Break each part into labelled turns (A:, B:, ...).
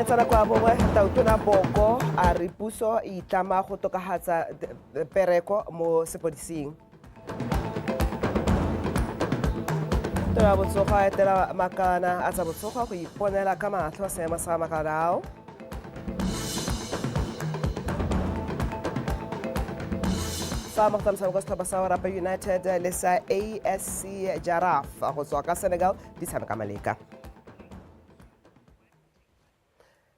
A: Dikgannyetsana kwa bongwe, Tautona Boko a re puso e itlama go tokafatsa pereko mo sepodising. Tona ya botsogo a etela makalana a tsa botsogo go iponela ka matlho seemo sa makalana ao. Fa mo go tsa motshameko, setlhopha sa Orapa United le sa ASC Jaraf go tswa ka Senegal di tshameka maleka.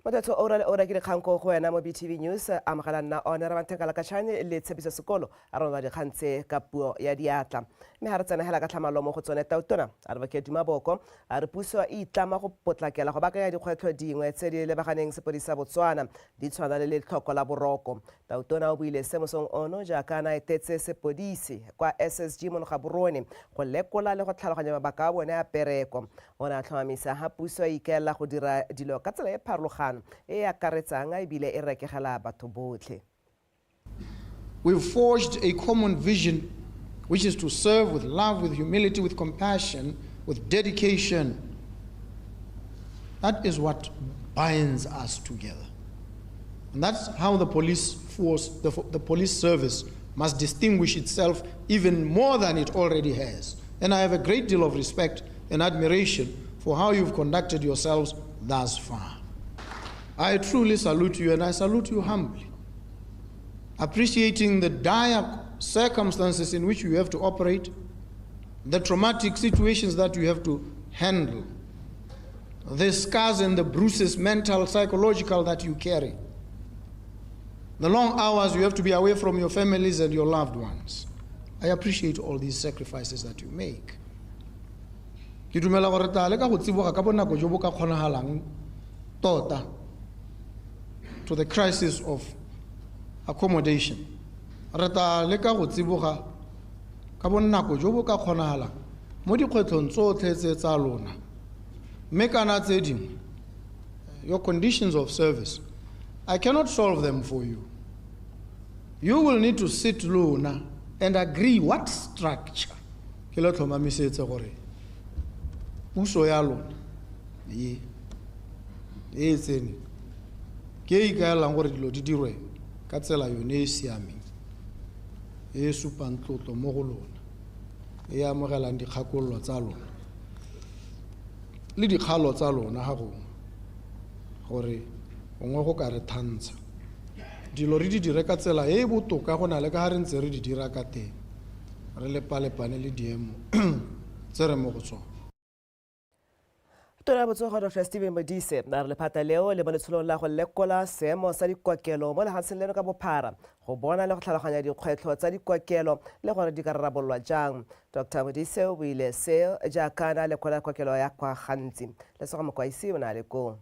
A: Motho ora le ora ke dikgang ko go wena mo BTV News. Amogela nna one Ramantheka Lakachane le Tshepiso Sekolo a rona dikgang tse ka puo ya diatla. Mme ga re tsenegela ka tlhamallo mo go tsone, Tautona Advocate Duma Boko a re puso e itlama go potlakela go baakanya dikgwetlho dingwe tse di lebaganeng sepodisi sa Botswana, di tshwana le letlhoko la boroko. Tautona o buile se mosong ono jaaka a na etetse sepodisi kwa SSG mono Gaborone go lekola le go tlhaloganya mabaka a bone a pereko. O ne a tlhomamisa ha puso e ikaelela go dira dilo ka tsela e pharologano, e e akaretsang ebile e rekegela batho botlhe.
B: We've forged a common vision, which is to serve with love, with humility, with compassion, with dedication. That is what binds us together. And that's how the police force, the police service must distinguish itself even more than it already has. And I have a great deal of respect and admiration for how you've conducted yourselves thus far. I truly salute you, and I salute you humbly, appreciating the dire circumstances in which you have to operate, the traumatic situations that you have to handle, the scars and the bruises, mental, psychological, that you carry, the long hours you have to be away from your families and your loved ones. I appreciate all these sacrifices that you make. Ke dumela gore tla leka go tsiboga ka bonako jo bo ka kgonagalang tota to the crisis of accommodation. Re tla leka go tsiboga ka bonako jo bo ka kgonagalang mo dikgwetlhong tsotlhe tse tsa lona, mme kana tse dingwe, your conditions of service, I cannot solve them for you. You will need to sit lona and agree what structure. Ke le tlhomamisetse gore puso ya lona ye e tsene ke e ikaelelang gore dilo di dirwe ka tsela yone e e siameng, e e supang tlotlo mo go lona, e amogelang dikgakololo tsa lona le dikgalo tsa lona ga gongwe, gore gongwe go ka re thantsha dilo re di dire ka tsela e e botoka go na le ka ga re ntse re di dira ka teng, re lepalepane le diemo tse re mo go tsone.
A: Tona ya botsogo Dr Steven Modise a re lephata leo le mo letsholong la go lekola seemo sa dikokelo mo lefatsheng leno ka bophara go bona le go tlhaloganya dikgwetlho tsa dikokelo le gore di ka rarabololwa jang. Dr Modise o buile se jaaka na lekola kokelo ya kwa Gantsi. Lesego Mokwaisi o ne a le koo.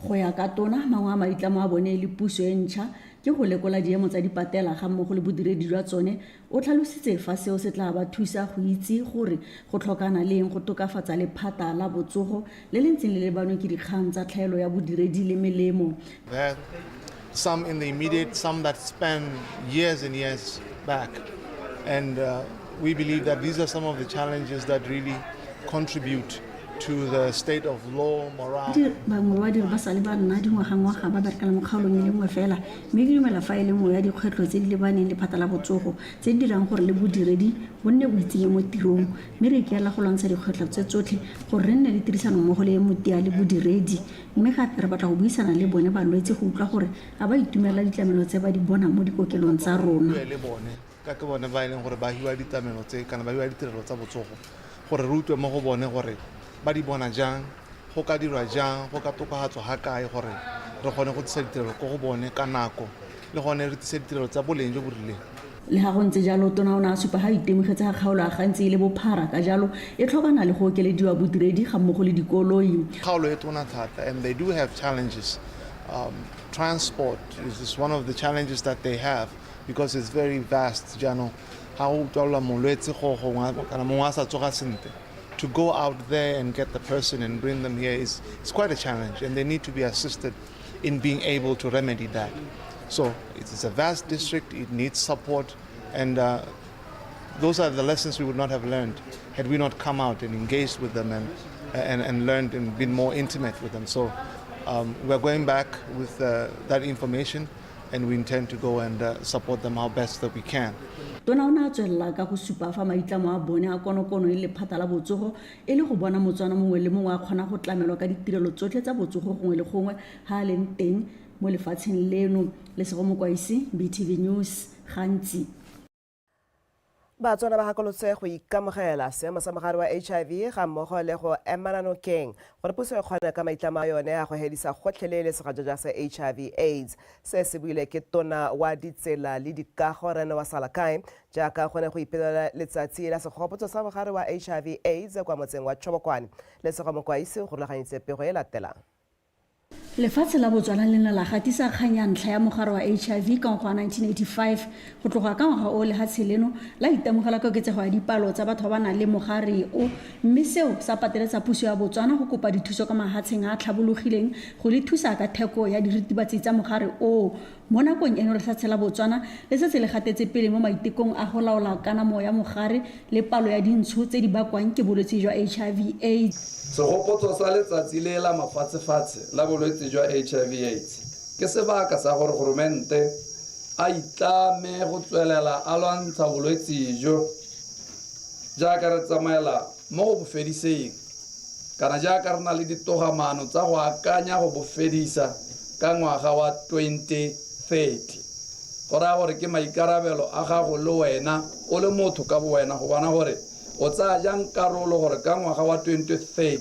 C: Go ya ka tona, mangwe a maitlamo a bone e le puso e ntšha ke go lekola diemo tsa dipatela ga mmogo le bodiredi jwa tsone. O tlhalositse fa seo se tla ba thusa go itse gore go tlhokana le eng go tokafatsa lephata la botsogo le le ntseng le lebanwe ke dikgang tsa tlhaelo ya bodiredi le melemo.
D: There, some in the immediate, some that span years and years back. And we believe that these are some of the challenges that really contribute to the state of low morale.
C: Bangwe ba badiri ba sale ba nna dingwagangwaga ba berekela mo kgaolong e le nngwe fela, mme ke dumela fa e le nngwe ya dikgwetlho tse di lebaneng lephata la botsogo tse di dirang gore le bodiredi bo nne bo itsenye mo tirong, mme re ikaelela go lwantsha dikgwetlho tse tsotlhe gore re nne le tirisanommogo le e motia le bodiredi, mme gape re batla go buisana le bone balwetse go utlwa gore a ba itumelela ditlamelo tse ba di bonang mo dikokelong tsa rona.
D: Bue le bone ka ke bone ba e leng gore ba hiwa ditlamelo tse kana ba hiwa ditirelo tsa botsogo, gore re utlwe mo go bone gore ba di bona jang, go ka dirwa jang, go ka tokafatswa ga kae gore re kgone go tlisa ditirelo ko go bone ka nako le gone re tlise ditirelo tsa boleng jo bo rileng.
C: Le ga go ntse jalo, tona o ne a supa ga itemogetse ga kgaolo ya Gantsi e le bophara, ka jalo e tlhokana le go okelediwa bodiredi ga mmogo le dikoloi.
D: Kgaolo e tona thata and they do have challenges. Transport is one of the challenges that they have because it's very vast. Jaanong ga go utlwalela molwetse go gongwe kana mongwe a sa tsoga sentle, to go out there and get the person and bring them here is quite a challenge, and they need to be assisted in being able to remedy that. So it's a vast district, it needs support, and those are the lessons we would not have learned had we not come out and engaged with them and learned and been more intimate with them. So We're going back with that information and we intend to go and support them how best that we can.
C: Tona o ne a tswelela ka go supa fa maitlamo a bone a konokono e le lephata la botsogo e le go bona Motswana mongwe le mongwe a kgona go tlamelwa ka ditirelo tsotlhe tsa botsogo gongwe le gongwe ga a leng teng mo lefatsheng leno. Lesego Mokwaisi, BTV News, Gantsi.
A: Batswana ba gakolotse go ikamogela seemo sa mogare wa HIV ga mmogo le go emana nokeng gore puso e kgone ka maitlamo a yone a go hedisa gotlhelele segajaja sa HIV AIDS. Se se buile ke tona wa ditsela le dikago Rene wa Salakae jaaka go ne go ipelela letsatsi la segopotso sa mogare wa HIV AIDS kwa motseng wa Tšhobokwane. Lesego Mokwaisi go rulaganyitse pego e latelang.
C: Lefatshe la Botswana le ne la gatisa kgang ya ntlha ya mogare wa HIV ka ngwaga wa 1985. Go tloga ka ngwaga o, lehatshe leno la itemogela koketsego ya dipalo tsa batho ba ba nang le mogare o, mme seo sa pateletsa puso ya Botswana go kopa dithuso ka mahatsheng a a tlhabologileng go le thusa ka theko ya diritibatsi tsa mogare o. Mo nakong eno lefatshe la Botswana le setse le gatetse pele mo maitekong a go laola kanamo ya mogare le palo ya dintsho tse di bakwang ke bolwetse jwa HIV AIDS.
E: Segopotso sa letsatsi le la mafatshefatshe la bolwetse jwa HIV AIDS ke sebaka sa gore goromente a itlame go tswelela a lwantsha bolwetse jo jaaka re tsamaela mo go bofediseng kana jaaka re na le ditogamaano tsa go akanya go bofedisa ka ngwaga wa 2030. Go raya gore ke maikarabelo a gago le wena o le motho ka bo wena go bona gore o tsaya jang karolo gore ka ngwaga wa 2030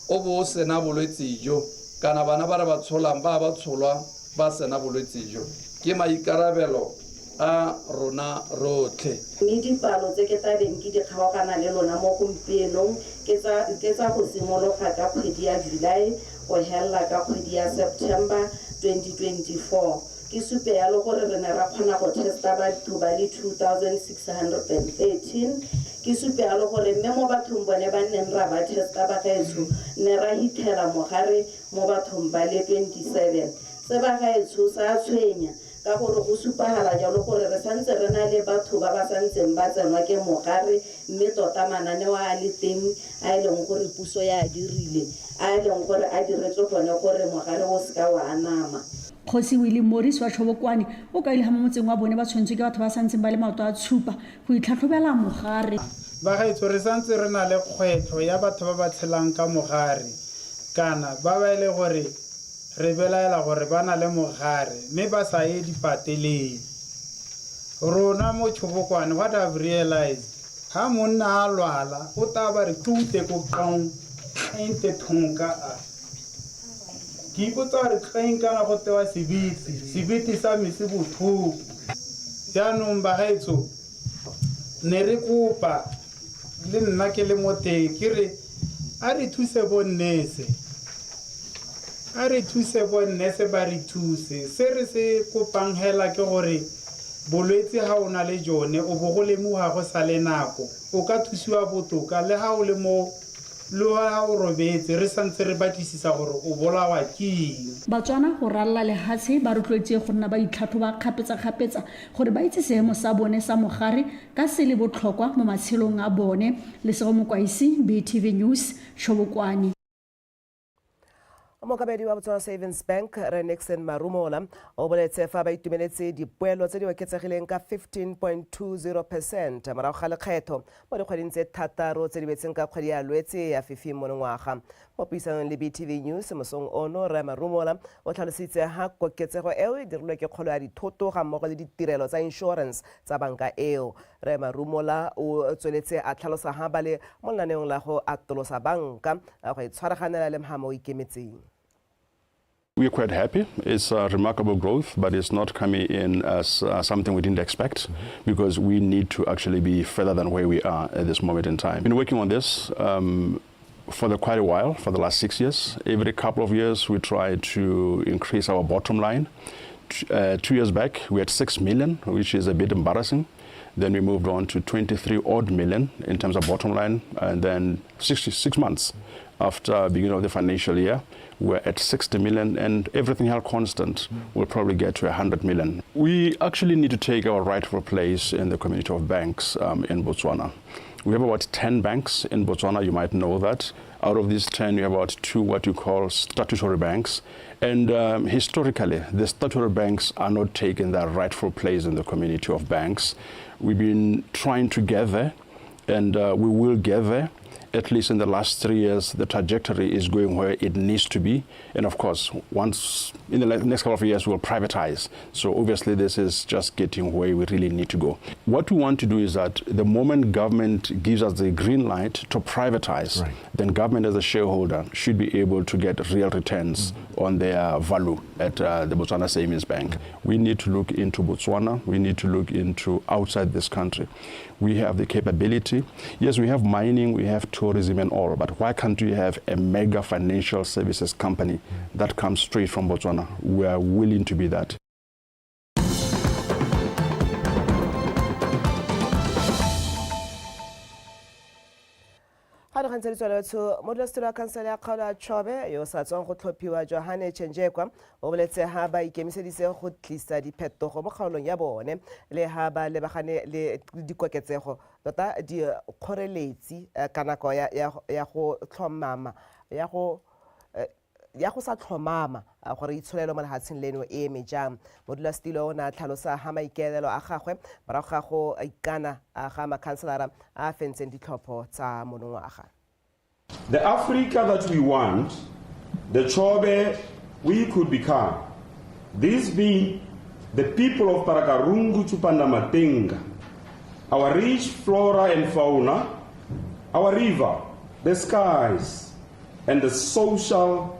E: o bo o sena bolwetse jo kana bana ba re ba tsholang ba ba tsholwa ba sena bolwetse jo. Ke maikarabelo a rona rotlhe.
F: Mme dipalo tse ke tlabeng ke di kgaogana le lona mo gompienong ke tsa go simologa ka kgwedi ya July go helela ka kgwedi ya September 2024. Ke supe yalo gore re ne ra kgona go testa batho ba le 2613. Ke supe yalo gore mme mo bathong bone ba nneng ra ba testa bagaetsho ne ra hitlhela mogare mo bathong ba le 27. Se bagaetsho sa tshwenya ka gore go supagala jalo gore re santse re na le batho ba ba santseng ba tsenwa ke mogare, mme tota mananeo a le teng a e leng gore puso ya dirile a e leng gore a diretswe gone gore mogare o seka wa anama.
C: Kgosi Willie Morris wa Tšhobokwane o kaile ga mo motseng wa bone ba tshwanetswe ke batho ba santseng ba le maoto a tshupa go itlhatlhobela mogare.
G: Bagaetsho, re santse re na le kgwetlho ya batho ba ba tshelang ka mogare kana ba ba e le gore re belaela gore ba na le mogare mme ba sa ye dipateleng. Rona mo Tšhobokwane, what I've realized, ha monna a lwala o tla ba re tlute ko qong ente thonka a ke ipotsa gore tleng kana go tewa sebete, sebete sa me se botlhoko. Jaanong bagaetsho, ne re kopa le nna ke le mo teng ke re a re thuse bonnese, a re thuse bonnese ba re thuse. Se re se kopang hela ke gore bolwetse ha o na le jone o bo go lemoga go sa le nako, o ka thusiwa botoka le ha o le mo le ha o robetse re santse re batlisisa gore o bolawa ke eng.
C: Batswana go ralala lehatshe ba rotloetse go nna ba itlhatlhoba kgapetsa-kgapetsa gore ba itse seemo sa bone sa mogare ka se le botlhokwa mo matshelong a bone. Lesego Mokwaisi, BTV News, Tšhobokwane.
A: Mookamedi wa Botswana Savings Bank re Nixon Marumola o boletse fa ba itumeletse dipoelo tse di oketsegileng ka 15.20% morago ga lekgetho mo dikgweding tse thataro tse di betseng ka kgwedi ya Lwetse ya fifing monongwaga. Mo puisanong le BTV News mosong ono, Rre Marumola o tlhalositse ha koketsego eo e dirilwe ke kgolo ya dithoto ga mmogo le ditirelo tsa insurance tsa banka eo. Rre Marumola o tsweletse a tlhalosa ha ba le mo lenaneong la go atolosa banka go e tshwaraganela le mhama o ikemetseng.
H: We're quite happy. It's a remarkable growth, but it's not coming in as something we didn't expect, because we need to actually be further than where we are at this moment in time. We've been working on this for quite a while, for the last 6 years. Every couple of years, we try to increase our bottom line. 2 years back, we had 6 million, which is a bit embarrassing. Then we moved on to 23 odd million in terms of bottom line. And then 66 months after beginning of the financial year, we're at 60 million, and everything held constant, we'll probably get to 100 million. We actually need to take our rightful place in the community of banks in Botswana. We have about 10 banks in Botswana, you might know that. Out of these 10, we have about 2 what you call statutory banks. And historically, the statutory banks are not taking their rightful place in the community of banks. We've been trying to get there, and we will get there. At least in the last 3 years, the trajectory is going where it needs to be. And of course, once in the next couple of years, we'll privatize. So obviously, this is just getting where we really need to go. What we want to do is that the moment government gives us the green light to privatize, then government as a shareholder should be able to get real returns on their value at the Botswana Savings Bank. We need to look into Botswana. We need to look into outside this country. We have the capability. Yes, we have mining, we have tourism and all, but why can't we have a mega financial services company that comes straight from Botswana? We are willing to be that.
A: Ga dikgang tse di tsweletsho, modulasetilo wa khansele ya kgaolo ya Chobe yo o sa tswang go tlhophiwa, Johane Chenjekwa, o boletse ha ba ikemiseditse go tlisa diphetogo mo kgaolong ya bone le ha ba lebagane le dikoketsego tota dikgoreletsi ka nako ya go tlhomama ya go sa tlhomama gore itsholelo mo lefatsheng leno e eme jang. Modulasetilo o ne a tlhalosa ga maikaelelo a gagwe morago ga go ikana ga makhanselara a a fentseng ditlhopho tsa monongwaga.
I: The Africa that we want, the Chobe we could become, this being the people of Parakarungu to Pandamatenga, our rich flora and fauna, our river, the skies, and the social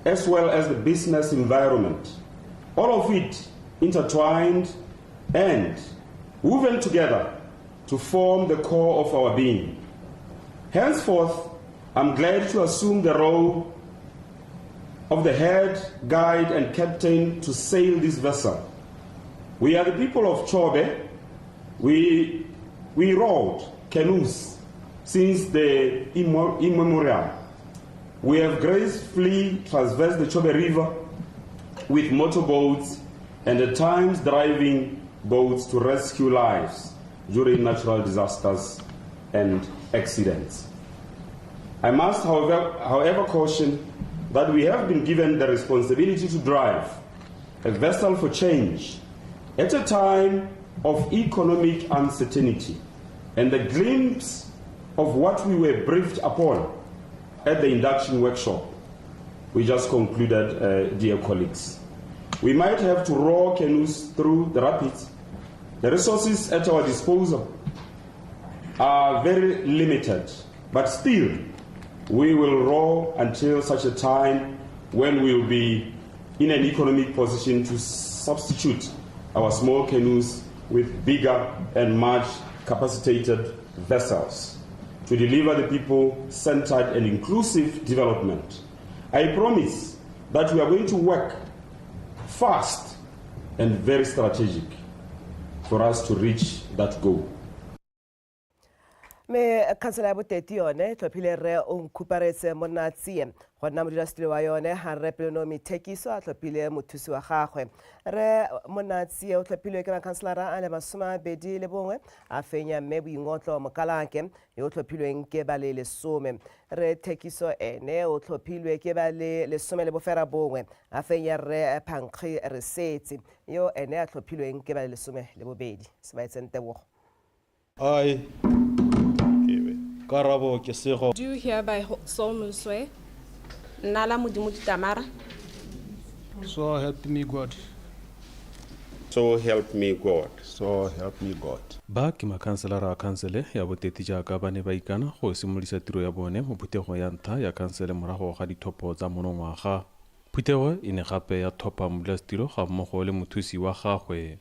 I: as well as the business environment, all of it intertwined and woven together to form the core of our being. Henceforth, I'm glad to assume the role of the head, guide, and captain to sail this vessel. We are the people of Chobe. We rowed canoes since the immemorial. We have gracefully traversed the Chobe River with motorboats and at times driving boats to rescue lives during natural disasters and accidents. I must, however, caution that we have been given the responsibility to drive a vessel for change at a time of economic uncertainty, and the glimpse of what we were briefed upon at the induction workshop we just concluded, dear colleagues. We might have to row canoes through the rapids. The resources at our disposal are very limited, but still we will row until such a time when we will be in an economic position to substitute our small canoes with bigger and much capacitated vessels to deliver the people-centered and inclusive development. I promise that we are going to work fast and very strategic for us to reach that goal.
A: Mme khansele ya Boteti yone e tlhophile rre Onkhuparetse Monatsie go nna modulasetilo wa yone, ga rre Pelonomi Thekiso a tlhophile mothusi wa gagwe. Rre Monatsie o tlhophilwe ke makhanselara a le 21, a fenya mme Boingotlo Mokalake yo o tlhophilweng ke ba le 10. Rre Thekiso ene o tlhophilwe ke ba le 19, a fenya rre Phankgi Resetse yo ene a tlhophilweng ke ba le 12. Sebaetseng Tebogo.
J: I, Karabo Kesego,
K: Do hereby solemnly swear.
L: Nala Modimo Ditamara.
B: So help me God.
I: So help me God.
M: So help me God.
N: Ba ke makhanselara a khansele ya Boteti jaaka ba ne ba ikana go simolodisa tiro ya bone mo phuthegong ya ntlha ya khansele morago ga ditlhopho tsa monongwaga. Phuthego e ne gape ya tlhopha modulasetilo ga mmogo le mothusi wa gagwe.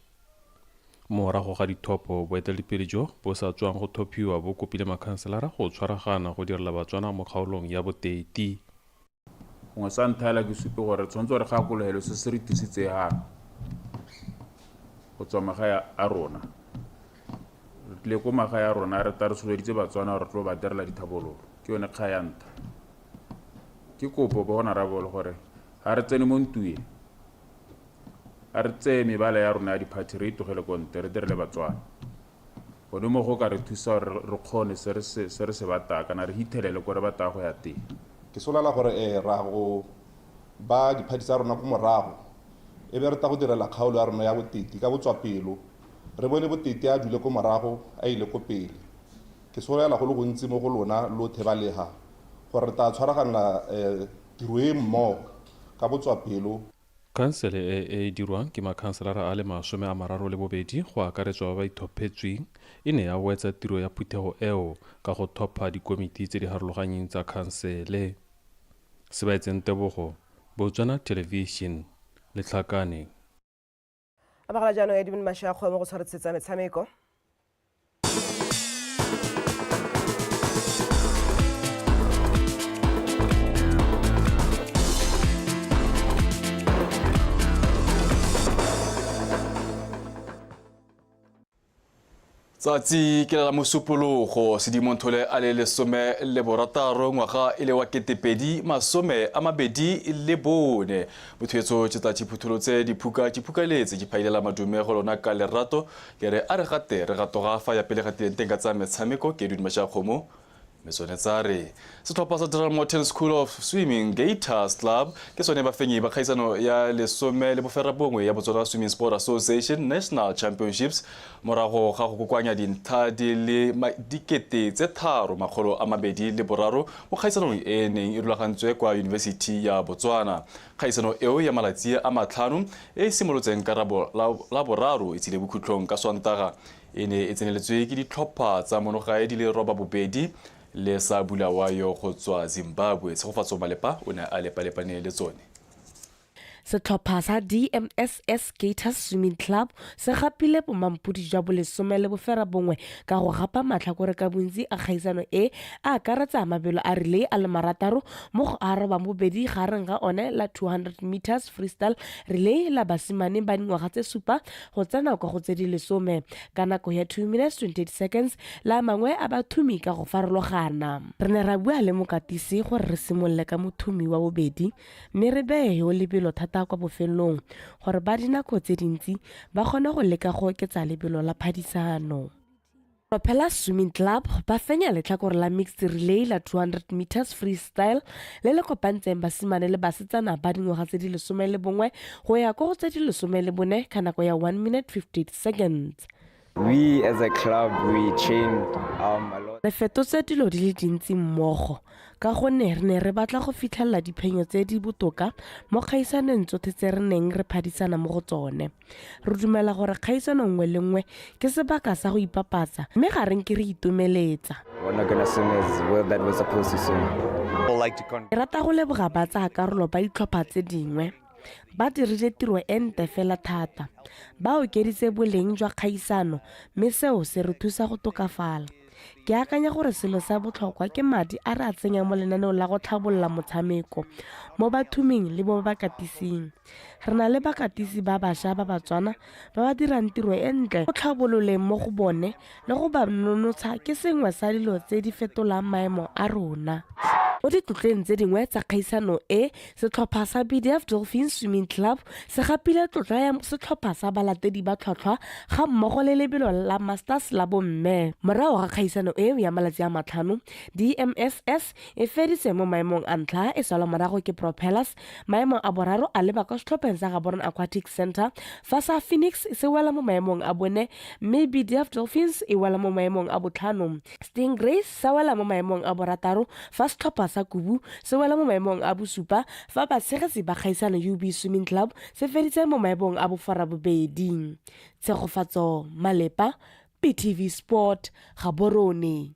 N: Morago ga ditlhopho, boeteledipele jo bo sa tswang go tlhophiwa bo kopile makhanselara go tshwaragana go direla Batswana mo kgaolong ya Boteti.
O: Gongwe sa ntlha hela ke supe gore tshwanetse gore gakologelwe se se re thusitse yana go tswa magae a rona. Re tlile ko magae a rona re ta re soloditse Batswana gore re tlo ba direla dithabololo. Ke yone kga ya ntha. Ke kopo bo honorable gore ga re tsene mo ntueng, a re tseye mebala ya rona ya diphathi re e tlogele ko ntle, re direle Batswana. Gone mo go ka re thusa gore re kgone se re se se re se batang kana re hithelele ko re batang go ya teng.
J: Ke solela gore ra go ba diphathi tsa rona ko morago e be re ta go direla kgaolo ya rona ya Boteti ka botswapelo. Re bone Boteti a dule ko morago a ile ko pele. Ke solela go le gontsi mo go lona lothe ba leha gore re ta tshwaraganela tiro e mmogo ka botswapelo.
N: Khansele e e dirwang ke makhanselara a le 32 go akaretswa ba ba ithophetsweng e ne ya wetsa tiro ya phuthego eo ka go thopha dikomiti tse di harologanyeng tsa khansele. Sebaetseng Tebogo, Botswana Television, Letlhakane.
A: Amogela jaanong Edwin Mashakgo mo go tshwaretsetsa metshameko.
M: Tsatsi ke la Mosupologo, Sedimonthole a le 16 ngwaga e le wa 2024. Botho tse tla tšhiphutholotse diphuka tšhiphukaletse ke phailela madume go lona ka lerato. Ke re a re gate re gatoga fa ya pele gatileng teng ka tsa metshameko ke Edwin Mashakgomo. Mme tsone tsa re setlhopha sa Drummoreton School of Swimming Gators Club ke sone bafenyi ba kgaisano ya 19 ya Botswana Swimming Sport Association National Championships morago ga go kokoanya dintlha di le 3203 mo kgaisanong e neng e rulagantswe kwa University ya Botswana. Kgaisano eo ya malatsi a matlhano e e simolotseng ka la boraro e tsile bokhutlong ka Sontaga e ne e tseneletswe ke ditlhopha tsa monogae di le 82 le sa Bulawayo go tswa Zimbabwe. Tshegofatso Malepa o ne a lepalepane le tsone.
P: Setlhopha sa DMSS Gators Swimming Club se gapile bomampodi jwa bolesome le boferabongwe ka go gapa matlhakore ka bontsi a kgaisano e a akaretsa mabelo a relay a le marataro mo go a robang bobedi gareng ga one la 200 meters freestyle relay la basimane ba dingwaga tse supa go tsena kwa go tse di lesome ka nako ya 2 minutes 28 seconds le a mangwe a bathumi ka go farologana. Re ne ra bua le mokatisi gore re simolole ka mothumi wa bobedi mme re beye yo lebelo thata kwa bofelong gore ba dinako tse dintsi ba kgone go leka go oketsa lebelo la phadisano. Propellers Swimming Club ba fenya letlhakore la mixed relay la 200 meters freestyle le le kopantseng basimane le basetsana ba dingwaga tse di 11 go ya ko go tse di 14 ka nako ya 1 minute 58 seconds.
Q: We as a club, we trained a lot.
P: Re fetotse dilo di le dintsi mmogo ka gonne re ne re batla go fitlhelela diphenyo tse di botoka mo kgaisanong tsotlhe tse re neng re phadisana mo go tsone. Re dumela gore kgaisano nngwe le nngwe ke sebaka sa go ipapatsa mme ga re nke re itomeletsa. Ke rata go leboga batsayakarolo ba ditlhopha tse dingwe. Ba dirile tiro e ntle fela thata. Ba okeditse boleng jwa kgaisano mme seo se re thusa go tokafala. Ke akanya gore selo sa botlhokwa ke madi a re a tsenyang mo lenaneong la go tlhabolola motshameko mo bathuming le mo bakatising. Re na le bakatisi ba bašwa ba Batswana ba ba dirang tiro e ntle go tlhabololeng mo go bone le go ba nonotsha ke sengwe sa dilo tse di fetolang maemo a rona. Mo ditlotleng tse dingwe tsa kgaisano e, setlhopha sa BDF Dolphins Swimming Club se gapile tlotla ya setlhopha sa balatedi ba tlhwatlhwa ga mmogo le lebelo la Masters la bomme. Morago ga kgaisano eo ya malatsi a matlhano, DMSS e feditse mo maemong a ntlha e salwa morago ke Propellers, maemo a boraro a leba kwa setlhopheng sa Gaborone Aquatic Centre, fa sa Phoenix se wela mo maemong a bone mme BDF Dolphins e wela mo maemong a botlhano. Stingrays sa wela mo maemong a borataro fa setlhopha sa Kubu se wela mo maemong a bosupa fa batshegetsi ba kgaisano UB Swimming Club se feditse mo maemong a boferabobedi. Tshegofatso Malepa, BTV Sport, Gaborone.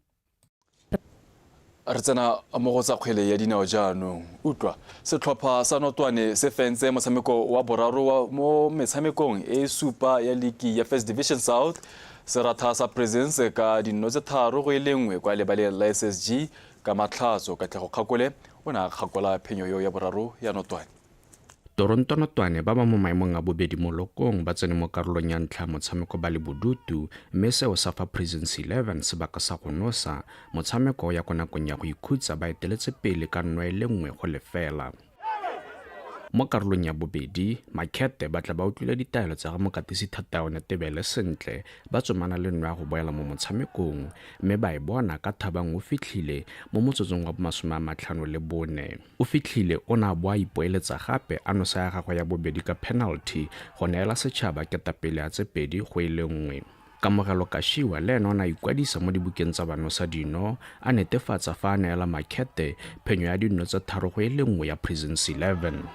M: Re tsena mo go tsa kgwele ya dinao jaanong. Utlwa, setlhopha sa Notwane se fentse motshameko wa boraro wa mo metshamekong e supa ya liki ya First Division South. Se ratha sa Prisons ka dinno tse 3-1 kwa lebaleng la SSG ka Matlhatso. Katlego Kgakole o ne a kgakola phenyo eo ya boraro ya Notwane.
R: Torontonotwane ba ba mo maemong a bobedi mo lokong ba tsene mo karolong ya ntlha ya motshameko ba le bodutu mme seo sa fa Prisons 11 sebaka sa go nosa motshameko ya ko nakong ya go ikhutsa ba eteletse pele ka nno e le 1-0. Mo karolong ya bobedi, Makete ba tla ba utlwile ditaelo tsa ga mokatisi Thataone Tebele sentle ba tsomana le nno ya go boela mo motshamekong mme ba e bona ka Thabang o fitlhile mo motsotsong wa bo 54. O fitlhile o ne a bo a ipoeletsa gape a nosa ya gagwe ya bobedi ka penalty go neela setšhaba ketapele ya tse 2-1. Kamogelo Kashiwa le ene o ne a ikwadisa mo dibukeng tsa banosa dino a netefatsa fa a neela Makete phenyo ya dinno tse 3-1 ya Prisons 11.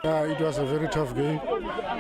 S: It was a very tough game.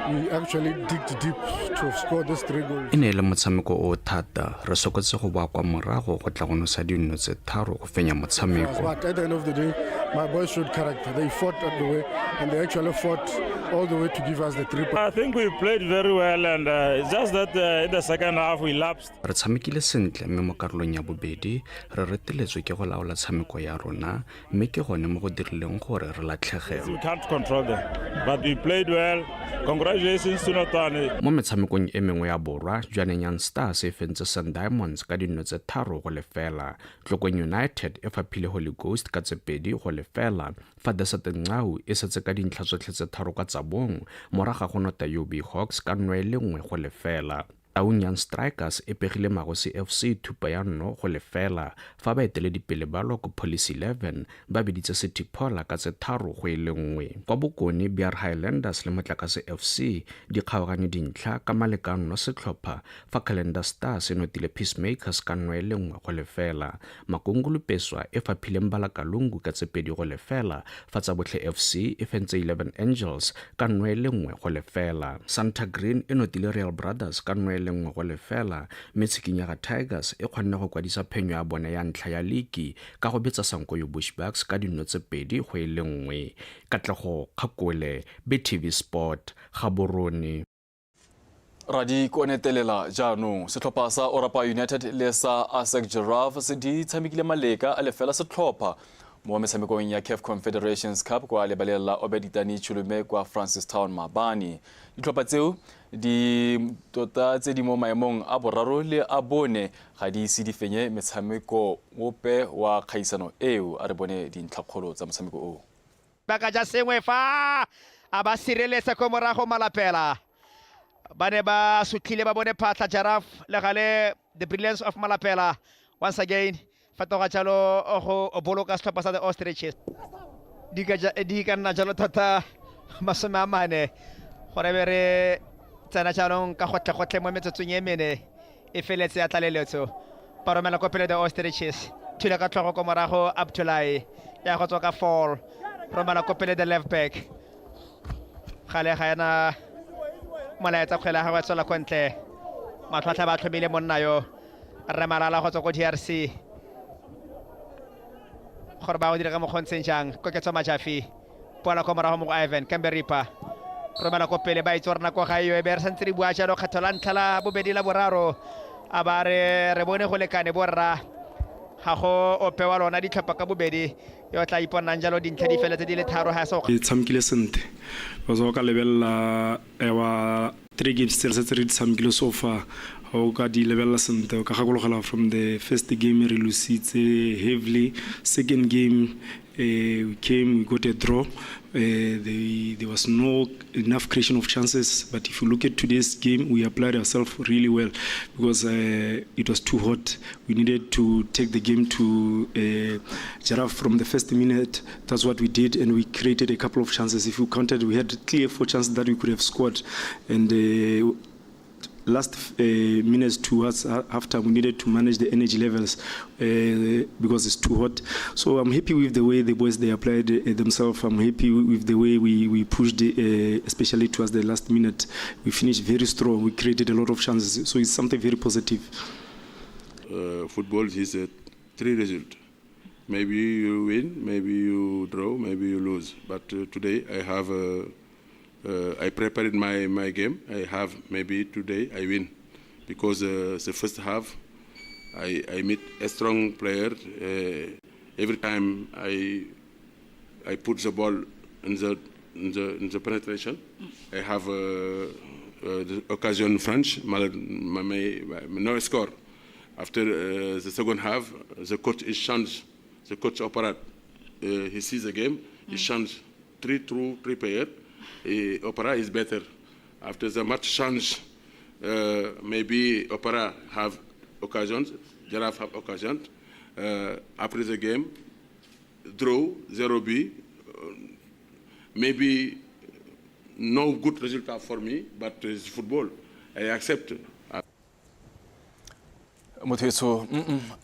S: We actually digged deep to score these 3 goals.
R: E ne e le motshameko o o thata. Re sokotse go boa kwa morago go tla go nosa dinno tse 3 go fenya motshameko.
S: But at the end of the day, my boys showed character. They fought all the way, and they actually fought all the way to give us the 3 points.
T: I think we played very well, and it's just that in the second half we lapsed.
R: Re tshamekile sentle mme mo karolong ya bobedi re reteletswe ke go laola tshameko ya rona mme ke gone mo go dirileng gore re latlhegelwe.
T: We can't control them, but we played well. Congratulations to Notwane.
R: Mo metshamekong e mengwe ya borwa, Jwaneng Young Stars e fentse Sun Diamonds ka dinno tse 3-0. Tlokong United e faphile Holy Ghost ka tse 2-0 fa Desert Ncau e setse ka dintlha tsotlhe tse 3 kwa Tsabong morago ga go nota UB Hawks ka 1-0. Taung Young Strikers e pegile Magosi FC thupa ya 1-0 fa baeteledipele ba Loko Police 11 ba biditse City Pola ka tse 3-1. Kwa Bokone, BR Highlanders le Motlakase FC di kgaogane dintlha ka malekano setlhopha fa Calendar Stars e notile Peacemakers ka 1-0. Makungulu Peswa e faphile Mbalakalungu ka tse 2-0 fa Tsabotlhe FC e fentse 11 Angels ka 1-0. Santa Green e notile Real Brothers ka 1-0 mme Tshikinyega Tigers e kgonne go kwadisa phenyo ya bone ya ntlha ya liki ka go betsa Sankoyo Bushbucks ka dinno tse 2-1. Katlego Kgakole, BTV Sport, Gaborone.
M: Radi konetelela jaanong setlhopha sa Orapa United le sa ASEC Giraffes di tshamekile maleka a lefela setlhopha mo metshamekong ya CAF Confederations Cup kwa lebaleng la Obeditani Chulume kwa Francistown maabane. Ditlhopha tseo di tota tse di mo maemong a boraro le a bone ga di ise di fenye metshameko ope wa kgaisano eo. A re bone dintlhakgolo tsa motshameko oo.
U: Ba ka ja sengwe fa a ba sireletsa ko morago Malapela. Ba ne ba sutlhile ba bone phatlha Giraffe le gale the brilliance of Malapela once again fetoga jalo go boloka setlhopha sa the Ostriches. Di ka nna jalo thata 40 gore be re tsena jaanong ka gotlhe-gotlhe mo metsotsong e mene e feletse ya tlaleletso. Ba romela ko pele the Ostriches, thula ka tlhogo ko morago Abdullahi ya go tswa ka fall, romela ko pele the left back. Gale ga ena molaetsa kgwele ya gagwe tswela ko ntle. Matlhwatlha ba tlhomile monna yo Rre Malala go tswa ko DRC gore ba go dira ka mokgontseng jang. Koketso Majafi poela ko morago mo go Ivan Kamberipa, romela ko pele ba itse gore nako ga eo e be re santse re bua jalo kgetho la ntlha la bobedi la boraro a ba re bone go lekane borra ga go ope wa lona ditlhopha ka bobedi yo tla iponnang jalo dintlha di feletse di le 3 ga se
V: e tshamekile sentle. Because o ka lebelela wa 3 games tse re di tshamekile so far, o ka di lebelela sentle, o ka gakologela from the first game re lositse heavily. Second game we came, we got a draw. There was no enough creation of chances, but if you look at today's game, we applied ourselves really well because it was too hot. We needed to take the game to Giraffe from the first minute. That's what we did, and we created a couple of chances. If you counted, we had clear 4 chances that we could have scored, and last minutes towards halftime, we needed to manage the energy levels because it's too hot. So I'm happy with the way the boys, they applied themselves. I'm happy with the way we pushed, especially towards the last minute. We finished very strong. We created a lot of chances. So it's something very positive.
W: Football is a 3 result. Maybe you win, maybe you draw, maybe you lose. But today I have I prepared my game. I have maybe today I win because the first half I meet a strong player. Every time I put the ball in the in the penetration. I have the occasion French, my, no score. After the second half, the coach is change. The coach operate. He sees the game. He change three through three player. Opera is better. After the match change, maybe Opera have occasions, Jaraaf have occasions. After the game, draw 0B. Maybe no good result for me, but it's football. I accept.
M: Motho etsho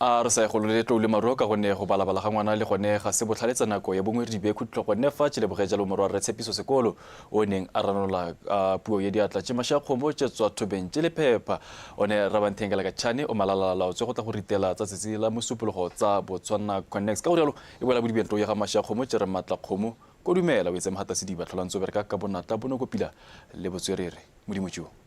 M: a re sa e golole tlou le maruo ka gonne go balabala ga ngwana le gone ga se botlhaletsa nako ya bongwe re dibe khutlo gonne fa tše leboge jalo morwa re Tshepiso Sekolo o neng a ranola puo ya diatla tše maša kgomo tše tswa thobeng tše lephepha one Rabanthengela ka tšhane o malalalaotswe go tla go ritela tsa tsatsi la mosupologo tsa Botswana Connects ka go rialo e boela bodibentlo ya ga maša kgomo tše re maatla kgomo ko dumela o etse mogata sediba tlholang tso bereka ka bonatla bonokopila le botswerere modimo tšeo.